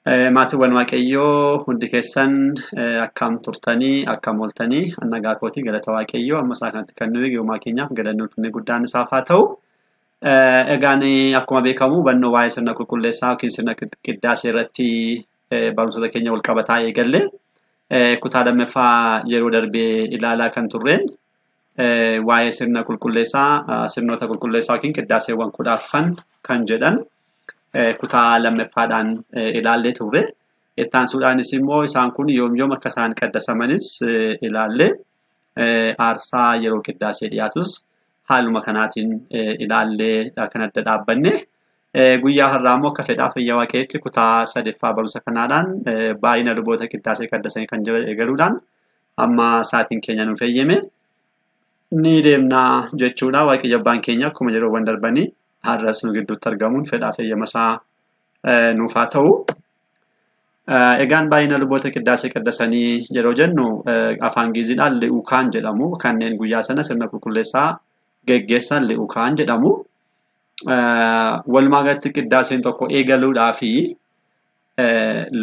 Maatiiwwan Waaqayyoo hundi keessan akkam turtanii, akkam ooltanii, nagaa kootii galata Waaqayyoo amma isaa kanatti kan nuyi uumaa keenyaaf galanni ulfinni guddaan isaaf haa ta'u. Egaan akkuma beekamu hubannoo waa'ee sirna qulqulleessaa yookiin sirna qiddaasee irratti barumsoota keenya wal qabataa eegalle kutaa lammaffaa yeroo darbee ilaalaa kan turreen waa'ee sirna qulqulleessaa, sirnoota qulqulleessaa yookiin qiddaaseewwan 14 kan jedhan kutaa lammaffaadhaan ilaallee turre. Itti aansuudhaanis immoo isaan kun yoom yoom akka isaan qaddasamanis ilaallee aarsaa yeroo qiddaasee dhiyaatus haaluma kanaatiin ilaallee kan adda dhaabbanne. Guyyaa har'aa immoo akka fedhaa fayyaa Waaqayyootti kutaa sadaffaa barumsa kanaadhaan baay'ina luboota qiddaasee qaddasanii kan jiran eegaluudhaan amma sa'aatiin keenya nuuf eeyyame ni deemnaa jechuudha. Waaqayyo abbaan keenya akkuma yeroowwan darbanii har'as nu gidduutti argamuun fedhaa fayyama isaa nuuf haa ta'u. Egaan baay'ina luboota qiddaasee qaddasanii yeroo jennu afaan Giiziidhaan li'uukaan jedhamu, kanneen guyyaa sana sirna qulqulleessaa geggeessan li'uukaan jedhamu. Walumaa galatti qiddaaseen tokko eegaluudhaa fi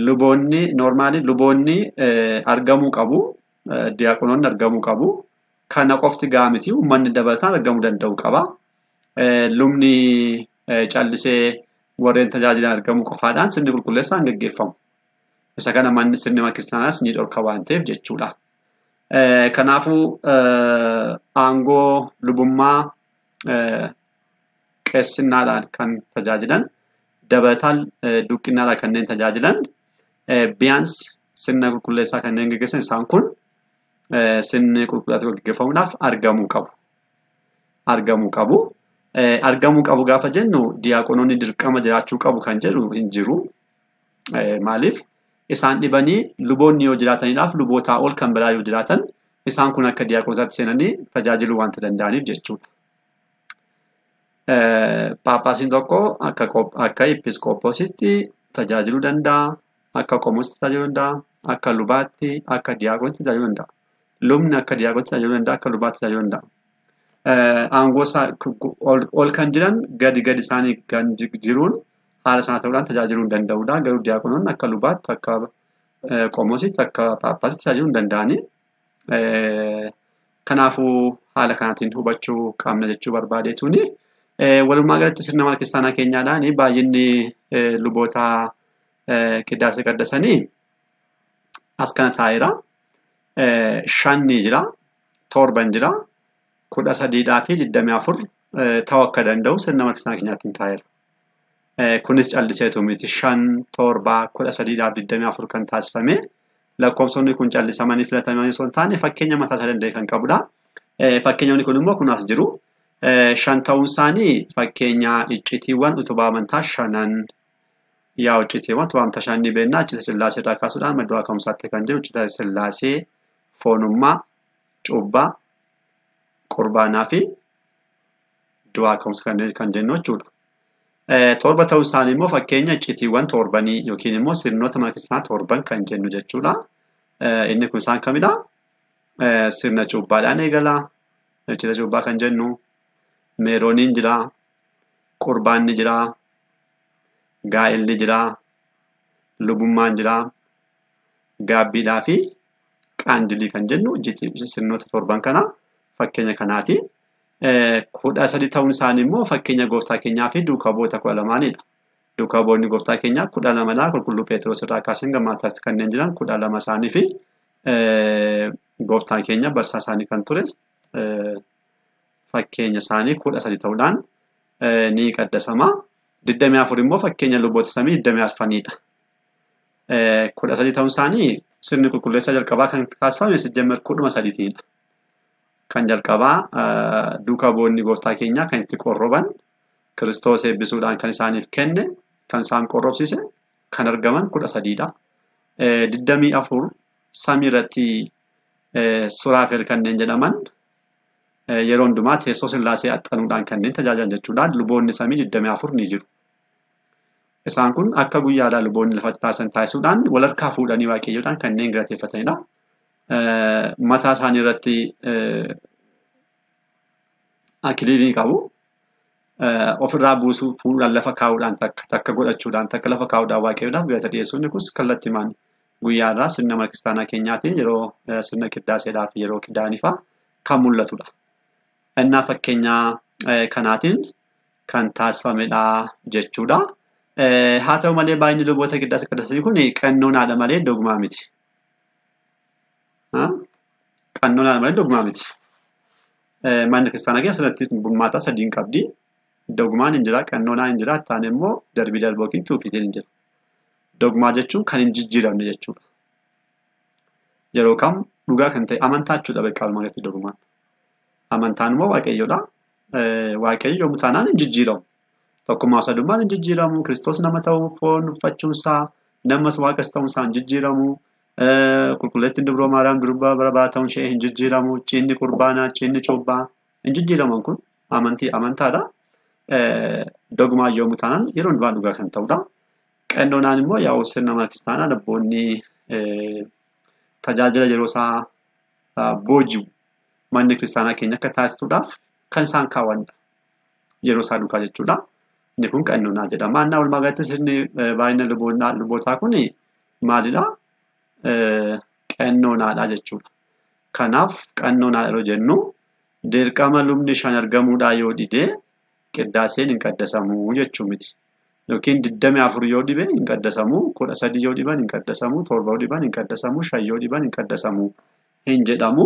luboonni noormaali luboonni argamuu qabu, diyaaqonoonni argamuu qabu. Kana qofti gahaa miti, uummanni dabalataan argamuu danda'u qaba. Lubni callisee warreen tajaajilan argamuu qofaadhaan sirni qulqulleessaan geggeeffamu. Isa kana manni sirni mana kiristaanaas ni dhorka waan ta'eef jechuudha. Kanaafuu aangoo lubummaa qeessinnaadhaan kan tajaajilan, dabalataan duqqinnaadhaan kanneen tajaajilan, biyaans sirna qulqulleessaa kanneen geggeessan isaan kun sirni qulqullaa'aa geggeeffamuudhaaf argamuu qabu. Argamuu qabu. Argamuu qabu gaafa jennu diyaaqonoonni dirqama jiraachuu qabu kan jedhu hin jiru. Maaliif? Isaan dhibanii luboonni yoo jiraataniidhaaf lubootaa ol kan biraa yoo jiraatan isaan kun akka diyaaqonotaatti seenanii tajaajiluu waanta danda'aniif jechuudha. Paappaasiin tokko akka episkoopoositti tajaajiluu danda'a, akka qomoositti tajaajiluu danda'a, akka lubaatti, akka diyaaqonitti tajaajiluu danda'a. Lubni akka diyaaqonitti tajaajiluu danda'a, akka lubaatti tajaajiluu danda'a. Aangoo ol kan jiran gadi gadi isaanii kan jiruun haala sana ta'uudhaan tajaajiluu hin danda'udha. Garuu diyaaqonoonni akka lubaatti, akka qomoositti, akka paappaasitti tajaajiluu hin danda'ani. Kanaafuu haala kanaatiin hubachuu qabna jechuu barbaadeetuuni. Walumaa galatti sirna mana kiristaanaa keenyaadhaan baay'inni luboota qiddaasee qaddasanii as kana taa'eera. 5 ni jira, 7 jira, 13 fi 24 ta'uu akka danda'u sirna mana kiristaanaa keenyaatiin taa'eera. Kunis calliseetu miti. 5, 7, 13 fi 24 kan taasifame. Lakkoofsonni kun callisamanii filatamanii osoo hin taane fakkeenya mataa isaa danda'e kan qabudha. Fakkeenyonni kun immoo kun as jiru. 5 ta'uun isaanii fakkeenya iccitiiwwan utubaa amantaa 5 yaa iccitiiwwan utubaa amantaa 5 ni beekna. Iccita Sillaasee irraa kaasuudhaan madda ka'umsaatti kan jiru iccita Sillaasee, foonummaa, cuubbaa, qurbaanaa fi du'aa ka'umsa kan jennu jechuudha. 7 ta'uun isaanii immoo fakkeenya iccitiiwwan 7 yookiin immoo sirnoota mana kiristaanaa 7 kan jennu jechuudha. Inni kun isaan kamidha? Sirna cuubbaadhaan eegala. Iccita cuubbaa kan jennu meerooniin jira, qurbaanni jira, gaa'elli jira, lubummaan jira, gaabbiidhaa fi qaandilii kan jennu sirnoota 7 kana fakkeenya kanaati. 13 ta'uun isaanii immoo fakkeenya gooftaa keenyaa fi duukaa bu'oota 12dha. Duukaa bu'oonni gooftaa keenyaa 12dha. Qulqulluu Phexros irraa kaasee gammaataatti kanneen jiran 12 isaanii fi gooftaan keenya barsiisaa isaanii kan ture fakkeenya isaanii 13 ta'uudhaan ni qaddasama. 24 immoo fakkeenya luboota samii 24dha. 13 ta'uun isaanii sirni qulqulleessaa jalqabaa kan taasifame sijjammer 13tiinidha. Kan jalqabaa duukaa bu'oonni gooftaa keenyaa kan itti qorroban Kiristoos eebbisuudhaan kan isaaniif kenne, kan isaan qorrobsiise kan argaman 13dha. 24 samii irratti Suraafel kanneen jedhaman yeroo hundumaa teessoo Sillaasee axxanuudhaan kanneen tajaajilan jechuudha. Luboonni samii 24 ni jiru. Isaan kun akka guyyaadhaa luboonni lafatti taasisan taasisuudhaan wal harkaa fuudhanii waaqayyoodhaan kanneen galateeffatanidha. Mataa isaanii irratti akiliilii qabu. Ofirraa buusuu fuudhaan lafa kaa'uudhaan takka godhachuudhaan takka lafa kaa'uudhaan waaqayyoodhaaf galata dhiyeessuun kunis kallattimaan guyyaarraa sirna mana kiristaanaa keenyaatiin yeroo sirna qiddaaseedhaa fi yeroo kidaanifaa kan mul'atudha. Innaa fakkeenyaa kanaatiin kan taasifamedha jechuudha. Haa ta'u malee baay'inni luboota qiddaasee qaddasanii kun qannoonaadha malee dogmaa miti. Qannoonaadha malee dogmaa miti. Manni kiristaanaa keessa sanatti bulmaataa sadiin qabdi. Dogmaan hin jira, qannoonaan hin jira, taan immoo darbii darboo yookiin tuufiitiin hin jira. Dogmaa jechuun kan hin jijjiiramne jechuudha. Yeroo kam dhugaa kan ta'e amantaa jechuudha beekaa walumaa galatti dogmaan. Amantaan immoo waaqayyoodha. Waaqayyo yommuu taanaan hin jijjiiramu. Tokkummaa sadummaan hin jijjiiramu. Kiristoos nama ta'uu foon uffachuunsaa namas waaqas ta'uunsaa hin jijjiiramu. Qulqulleettiin dubroo Maariyaam durba bara bara ta'uun ishee hin jijjiiramu. Ciinni qurbaanaa, ciinni cuuphaa hin jijjiiraman kun amantii amantaadha. Dogmaa yommuu taanaan yeroo hundumaa dhugaa kan ta'udha. Qannoonaan immoo yaa'u sirna mana kiristaanaa abboonni tajaajila yeroo isaa booji'u manni kiristaanaa keenya akka taasisuudhaaf kan isaan kaawwanidha. Yeroo isaa duukaa jechuudha. Inni kun qannoonaa jedhama. Innaa walumaa galatti sirni baay'ina lubootaa kun maalidha? Qannoonaadha jechuudha. Kanaaf qannoonaa yeroo jennu dirqama lubni shan argamuudhaa yoo dide qiddaaseen hin qaddasamuu jechuu miti. Yookiin 24 yoo dhibe hin qaddasamuu, 13 yoo dhiban hin qaddasamuu, 7 yoo dhiban hin qaddasamuu, 5 yoo dhiban hin qaddasamuu hin jedhamu.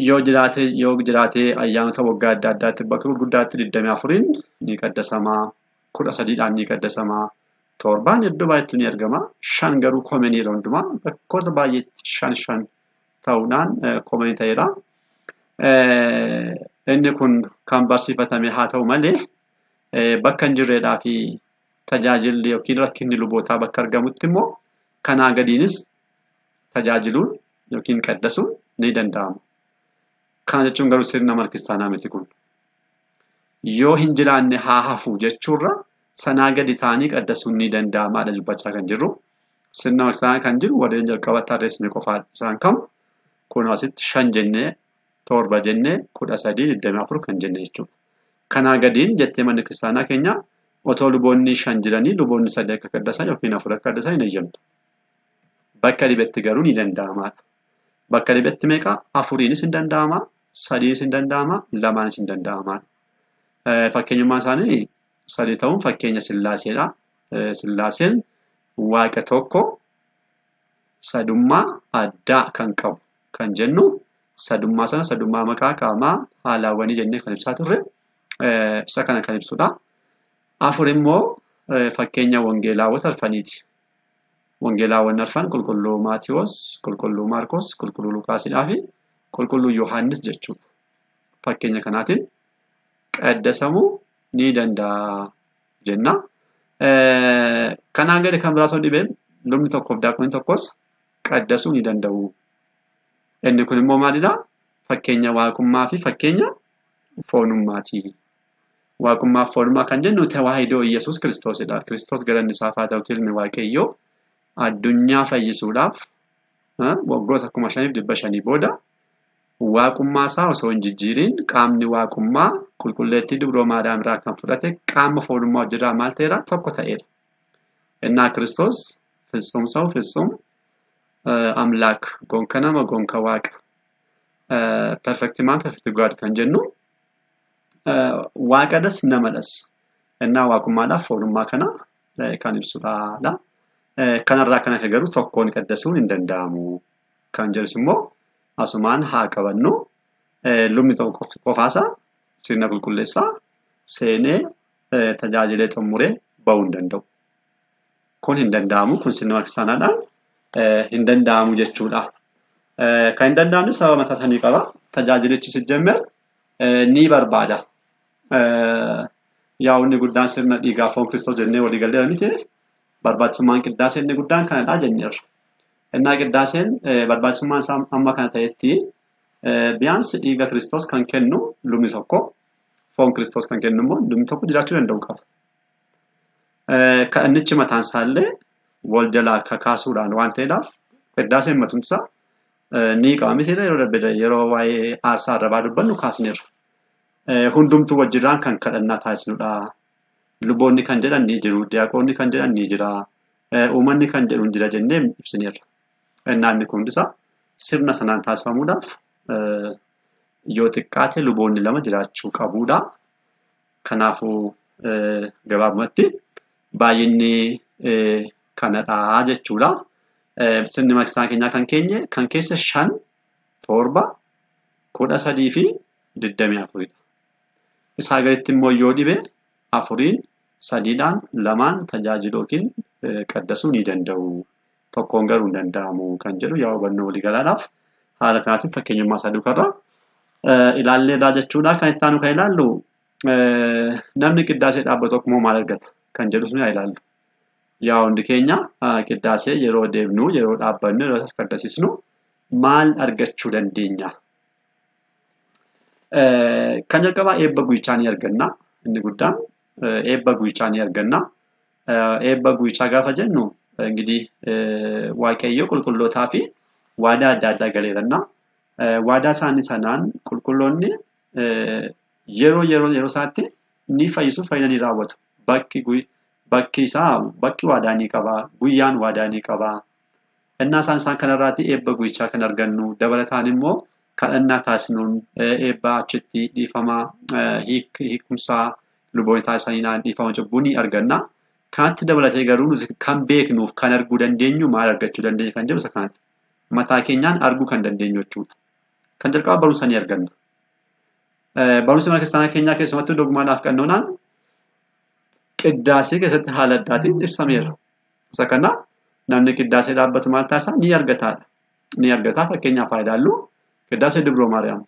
Yoo jiraate ayyaanota waggaa adda addaatti bakka gurguddaatti 24 ni qaddasamaa, 13dhaan ni qaddasamaa, 7 iddoo baay'eetti ni argama. 5 garuu komenii yeroo hundumaa bakkoota baay'eetti 5 ta'uudhaan komenii ta'eera. Inni kun kan barsiifatame haa ta'u malee bakka hin jirreedhaa fi tajaajilli yookiin rakkinni lubootaa bakka argamutti immoo kanaa gadiinis tajaajiluun yookiin qaddasuun ni danda'ama. Kana jechuun garuu sirna mana kiristaanaa miti kun. Yoo hin jiraanne haa hafu jechuurra sanaa gadi ta'anii qaddasuun ni danda'amaadha dubbachaa kan jirru. Sirna mana kiristaanaa kan jiru warreen jalqaba tarreessine qofaadha. Isaan kam kun asitti 5 jennee 7 jennee 13 24 kan jenne jechuudha. Kanaa gadiin jettee manni kiristaanaa keenya otoo luboonni 5 jiranii luboonni 3 akka qaddasan yookiin 4 akka qaddasan hin eeyyamtu. Bakka dhibetti garuu ni danda'amaadha. Bakka dhibetti meeqa? 4nis hin danda'ama, 3nis hin danda'ama, 2nis hin danda'ama. Fakkeenyummaan isaanii 3 ta'uun fakkeenya Sillaaseedha. Sillaaseen waaqa tokko sadummaa addaa kan qabu kan jennu sadummaa sana sadummaa maqaa qaamaa haalaawwanii jennee kan ibsaa turre isa kana kan ibsudha. 4 immoo fakkeenya wangeelaawwan arfaniiti. Wangeelaawwan arfan qulqulluu Maatiyoos, qulqulluu Maarkos, qulqulluu Luqaasidhaa fi qulqulluu Yohaannis jechuudha. Fakkeenya kanaatiin qaddasamuu ni danda'a jenna. Kanaan gadi kan biraa osoo dhibeen lubni tokkoof daaqonni tokkos qaddasuu ni danda'u. Inni kun immoo maalidha? Fakkeenya waaqummaa fi fakkeenya foonummaati. Waaqummaa fi foonummaa kan jennu tawaahidoo Iyyasuus Kiristoosidha. Kiristoos galanni isaaf haa ta'uti ilmi Waaqayyoo addunyaa fayyisuudhaaf waggoota 5500 booda waaqummaa isaa osoo hin jijjiirin qaamni waaqummaa qulqulleettii dubroo Maariyaam irraa kan fudhate qaama foonummaa hojirraa maal ta'eera? Tokko ta'eera. Innaa Kiristoos ፍጹም ሰው ፍጹም አምላክ ጎንከ nama gonka waaqa perfect man perfect God kan jennu waaqadhas namadhas innaa waaqummaadhaaf foonummaa kana kan ibsudha. Kanarraa kan hafe garuu tokkoon qaddasuun hin danda'amu kan jedhus immoo asumaan haa qabannu. Lubni tokko qofaasaa sirna qulqulleessaa seenee tajaajilee xumuree bahuu hin danda'u. Kun hin danda'amu. Kun sirna kiristaanaadhaan hin danda'amu jechuudha. Kan hin danda'amne sababa mataa isaanii qaba. Tajaajilichi sijjammer ni barbaada. Yaa'u inni guddaan sirna dhiigaa foon Kiristoos jennee walii galleera miti. Barbaachisummaan qiddaasee inni guddaan kanadha jenneerra. Innaa qiddaaseen barbaachisummaan isaa amma kana ta'etti biyaansi dhiiga Kiristoos kan kennu lubni tokko foon Kiristoos kan kennu immoo lubni tokko jiraachuu danda'u qaba. Kadhannichi mataan isaallee wal jalaa kakaasuudhaan waan ta'eedhaaf qiddaaseen matumsa ni qaba miti yeroo darbe yeroo waa'ee aarsaa arrabaa dubbannu kaasneerra. Hundumtuu wajjirraan kan kadhannaa taasisnudha. Luboonni kan jedhan ni jiru, diyaaqoonni kan jedhan ni jira, uummanni kan jedhu ni jira jennee ibsineerra. Innaanni kun hundisaa sirna sanaan taasifamuudhaaf yoo xiqqaate luboonni lama jiraachuu qabuudha. Kanaafuu gabaabumatti baay'inni kanadha jechuudha. Sirni mana kiristaanaa keenyaa kan keenye kan keessa 5, 7, 13 fi 24dha. Isaa gaditti immoo yoo dhibe 4, 3, 2 tajaajiluu yookiin qaddasuu ni danda'u. Tokkoon garuu hin danda'amu kan jedhu yaa hubannoo waliigalaadhaaf haala kanaatiin fakkeenyummaa isaa duukarraa ilaalleerraa jechuudha. Kan itti aanu kan ilaallu namni qiddaasee dhaabbatu tokko maal argata kan jedhus ni ilaallu. Yaa hundi keenya qiddaasee yeroo deemnu, yeroo dhaabbannu, yeroo as qaddasiisnu maal argachuu dandeenya? Kan jalqabaa eebba guyyichaa ni arganna. Inni guddaan eebba guyyichaa ni arganna. Eebba guyyichaa gaafa jennu እንግዲህ waaqayyo qulqullootaa fi waadaa adda addaa galeeranna. Waadaa isaanii sanaan qulqulloonni yeroo yeroo yeroo isaatti ni fayyisu, fayyina ni raawwatu. Bakki isaa bakki waadaa ni qaba, guyyaan waadaa ni qaba. Innaa isaan kanarraati eebba guyyichaa kan argannu. Dabalataan immoo kadhannaa taasisnuun eebba achitti dhiifama hiikumsaa luboonni taasisaniin dhiifama cubbuu ni arganna. Kanatti dabalatee garuu nuti kan beeknuuf kan arguu dandeenyu maal argachuu dandeenya kan jedhu isa kanadha. Mataa keenyaan arguu kan dandeenyu jechuudha. Kan jalqabaa barumsa ni arganna. Barumsi mana kiristaanaa keenyaa keessumattuu dogmaadhaaf qannoonaan qiddaasee keessatti haala addaatiin ibsameera. Isa kana namni qiddaasee dhaabbatu maal taasisa? Ni argataadha. Ni argataa fakkeenyaaf haa ilaallu qiddaasee Dubroo Maariyaam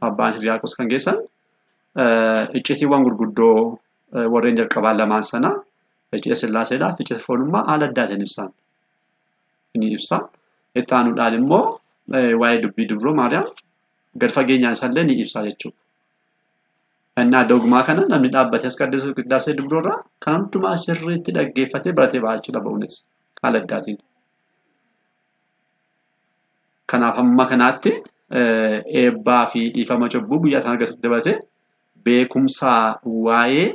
abbaan Hiriyaaqos kan geessan iccitiiwwan gurguddoo warreen jalqabaa lamaan sana iccita Sillaaseedhaaf iccita foonummaa haala addaatiin ibsan. Ni ibsa. Itti aanuudhaan immoo waa'ee dubbii Dubroo Maariyaam gad fageenyaan isallee ni ibsa jechuudha. Innaa dogmaa kana namni dhaabbatee as qaddisu qiddaasee Dubroorraa kan hundumaa sirriitti dhaggeeffatee baratee ba'a jechuudha ba'uunis haala addaatiin. Kanaaf hamma kanaatti eebbaa fi dhiifama cubbuu guyyaa isaan argatutti dabalatee beekumsa waa'ee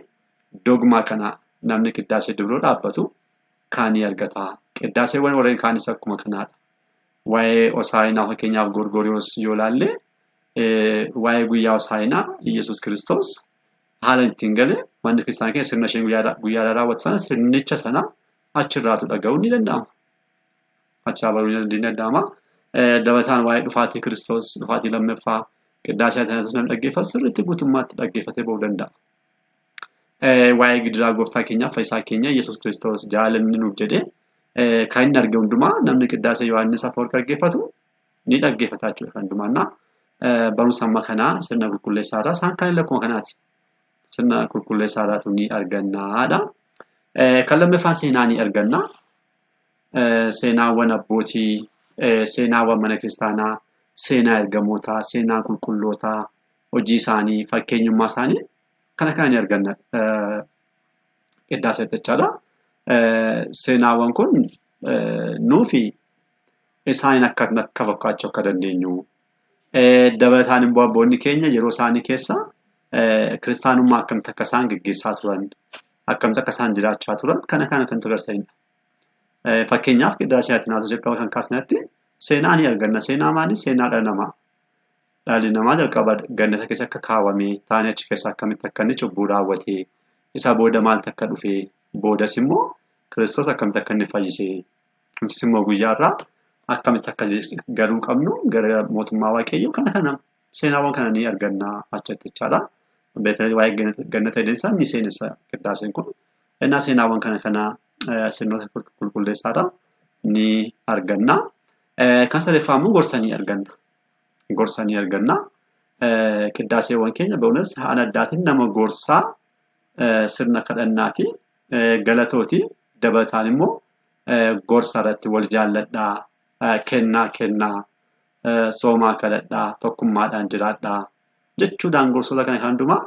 dogmaa kanaa namni qiddaasee Dubroo dhaabbatu kan ni argata. Qiddaaseewwan warreen kaanis akkuma kanaadha. Waa'ee Hosaayinaa fakkeenyaaf Gorgoriyoos yoo ilaalle waa'ee guyyaa Hosaayinaa Iyyasuus Kiristoos haala ittiin gale manni kiristaanaa keenya sirna isheen guyyaadhaa raawwatu sana sirnicha sana achirraatu dhaga'uun ni danda'ama. Achirraa baruun ni danda'ama. Dabalataan waa'ee dhufaatii Kiristoos dhufaatii lammaffaa qiddaasee Atanaatoos namni dhaggeeffatu sirriitti guutummaatti dhaggeeffatee ba'uu danda'a. Waa'ee gidiraa gooftaa keenyaa fayyisaa keenya Iyyasuus Kiristoos jaalanni nuuf jedhee kan inni arge hundumaa namni qiddaasee Yohaannis Afawarqi dhaggeeffatu ni dhaggeeffata jechuudha kan hundumaannaa. Barumsa amma kanaa sirna qulqulleessaarraa isaan kaan illee akkuma kanaati. Sirna qulqulleessaarraatu ni argannaadha. Kan lammaffaan seenaa ni arganna. Seenaawwan abbootii, seenaawwan mana kiristaanaa, seenaa ergamootaa, seenaa qulqullootaa, hojii isaanii, fakkeenyummaa isaanii kana kana ni arganna qiddaasee jechaadha. Seenaawwan kun nuufi isaaniin akka fakkaachuu akka dandeenyu. Dabalataan immoo abboonni keenya yeroo isaanii keessa kiristaanummaa akkamitti akka isaan gaggeessaa turan, akkamitti akka isaan jiraachaa turan kana kana kan agarsiisanidha. Fakkeenyaaf qiddaasee Atinaatoos jalqaba kan kaasnetti seenaa ni arganna. Seenaa maali? Seenaa dhala namaa. Dhalli namaa jalqaba gannata keessa akka kaawwame, taa'anii achi keessa akkamitti akka inni cubbuu raawwate, isa booda maaltu akka dhufe, boodas immoo Kiristoos akkamitti akka inni fayyise, innis immoo guyyaarraa akkamitti akka galuu qabnu gara mootummaa Waaqayyoo kana kana seenaawwan kana ni arganna achitti jechaadha. Waa'ee gannata Edeensaa ni seenessa qiddaaseen kun. Innaa seenaawwan kana kana sirnoota qulqulleessaadha ni arganna. Kan sadaffaa immoo gorsa ni arganna. Gorsa ni arganna. Qiddaaseewwan keenya ba'uunis haala addaatiin nama gorsaa sirna kadhannaati galatooti. Dabalataan immoo gorsa irratti wal jaalladhaa, kennaa kennaa, soomaa kadhadhaa, tokkummaadhaan jiraadhaa jechuudhaan gorsoota kana kan hundumaa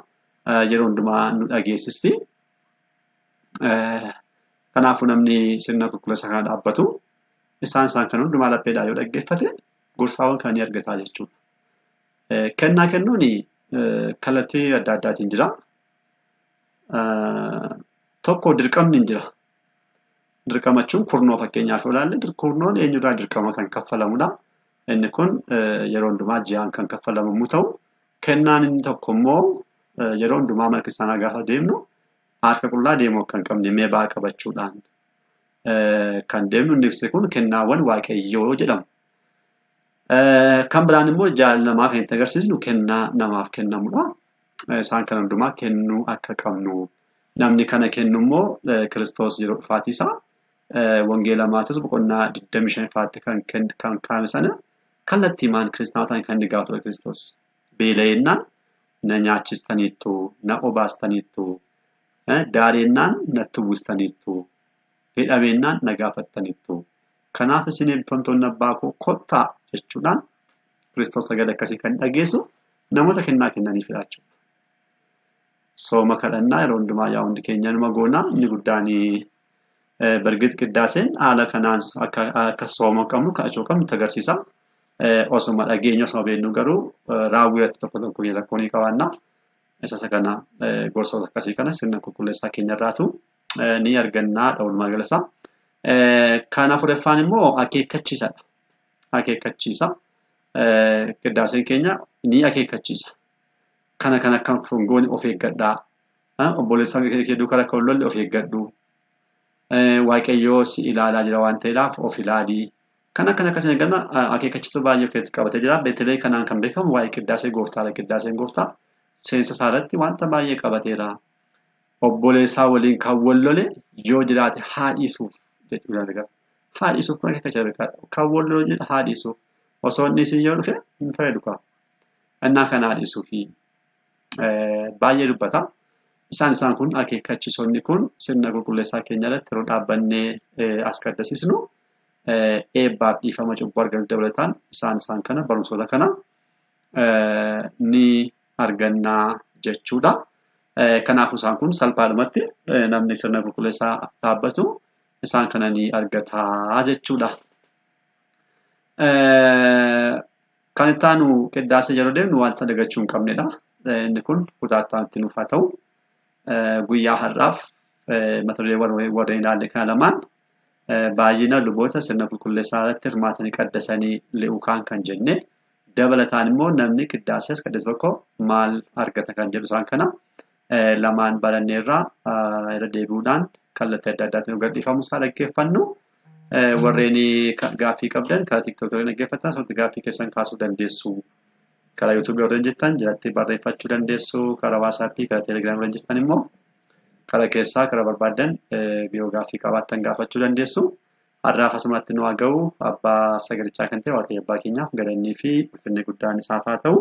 yeroo hundumaa nu dhageessisti. Kanaafuu namni sirna qulqulleessa kana dhaabbatu isaan kan hundumaa lapheedhaa yoo dhaggeeffate gorsaawwan kana ni argataa jechuudha. Kennaa kennuun kallattii adda addaatiin jira. Tokko dirqamni hin jira. Dirqama jechuun kurnoo fakkeenyaaf yoo ilaalle kurnoon eenyurraa dirqama kan kaffalamudha. Inni kun yeroo hundumaa ji'aan kan kaffalamu yommuu ta'u, kennaan inni tokko immoo yeroo hundumaa mana kiristaanaa gaafa deemnu harka qullaa deemuu akka hin qabne meebaa qabachuudhaan kan deemnu inni kun kennaawwan waaqayyoo jedhamu. Kan biraan immoo jaalala namaa kan itti agarsiisnu kennaa namaaf kennamudha. Isaan kana hundumaa kennuu akka qabnu. Namni kana kennu immoo Kiristoos yeroo dhufaatii isaa Wangeela Maatewos boqonnaa 25 kan kaa'ame sana kallattiimaan kiristaanotaan kan inni gaafatudha Kiristoos. Beela'eennaan na nyaachistaniittu, na obaastaniittu, daareennaan natti uwwistaniittu, hidhameennaan na gaafattaniittu. Kanaaf isin eebbifamtoonni abbaa koo kottaa jechuudhaan Kiristoos sagalee akkasii kan dhageessu namoota kennaa kennaniifidha jechuudha. Sooma kadhannaa yeroo hundumaa yaa hundi keenya numa goonaa inni guddaan bargit qiddaaseen haala kanaan akka sooma qabnu kadhachuu qabnu nutti agarsiisa. Osuma dhageenya osuma beeknu garuu raawwii irratti tokko tokko rakkoo ni qabaanna. Isa kana gorsoota akkasii kana sirna qulqulleessaa keenyarraatu ni argannaa walumaa galatti. Kan afuraffaan immoo akeekkachiisadha. Akeekkachiisa. Qiddaaseen keenya ni akeekkachiisa. Kana kan akka fungoon of eeggadhaa. Obboleessa kee duukaa akka hin lolle of eeggadhu. Waaqayyoo si ilaalaa jira waan ta'eedhaaf of ilaali. Kan akkana akkasiin eegganna akeekkachiisuu baay'ee of keessatti qabatee jira. Beetelee kanaan kan beekamu waa'ee qiddaasee gooftaadha. Qiddaaseen gooftaa seensa isaa irratti wanta baay'ee qabateera. Obboleessaa waliin kan wal lole yoo jiraate haa dhiisuuf jechuudha argama. Haa dhiisuuf kun akeekkachiisa. Kan wal lole haa dhiisuuf. Osoo inni isin yoo dhufe hin fayyadu kaa. Innaa kana haa dhiisuufi baay'ee dubbata. Isaan kun akeekkachiisonni kun sirna qulqulleessaa keenya irratti yeroo dhaabbannee as qaddasiisnu eebbaaf dhiifama cubbuu argatu dabalataan isaan kana barumsoota kana ni argannaa jechuudha. Kanaafuu isaan kun salphaadhumatti namni sirna qulqulleessaa dhaabbatu isaan kana ni argataa jechuudha. Kan itti aanu qiddaasee yeroo deemnu wanta dagachuu hin qabnedha. Inni kun kutaa itti nuuf haa ta'u. Guyyaa har'aaf mata duree warreen ilaalle kana lamaan baay'ina luboota sirna qulqulleessaa irratti hirmaatanii qaddasanii li'ukaan kan jenne dabalataan immoo namni qiddaasees qaddase tokko maal argata kan jedhu isaan kana lamaan baranneerraa irra deebi'uudhaan kallattii adda addaatiin nu gadhiifamu isaa dhaggeeffannu. Warreen gaaffii qabdan karaa tiiktookii dhaggeeffattan asumatti gaaffii keessan kaasuu dandeessu. Karaa yuutuubii warreen jettan jalatti barreeffachuu dandeessu. Karaa waasaappii, karaa teelegiraamii warreen jettan immoo karaa keessaa karaa barbaaddan yoo gaaffii qabaattan gaafachuu dandeessu. Har'aaf asumatti nu haa ga'u abbaa sagalichaa kan ta'e waaqayyo abbaa keenyaaf galannii fi ulfinni guddaan isaaf haa ta'u.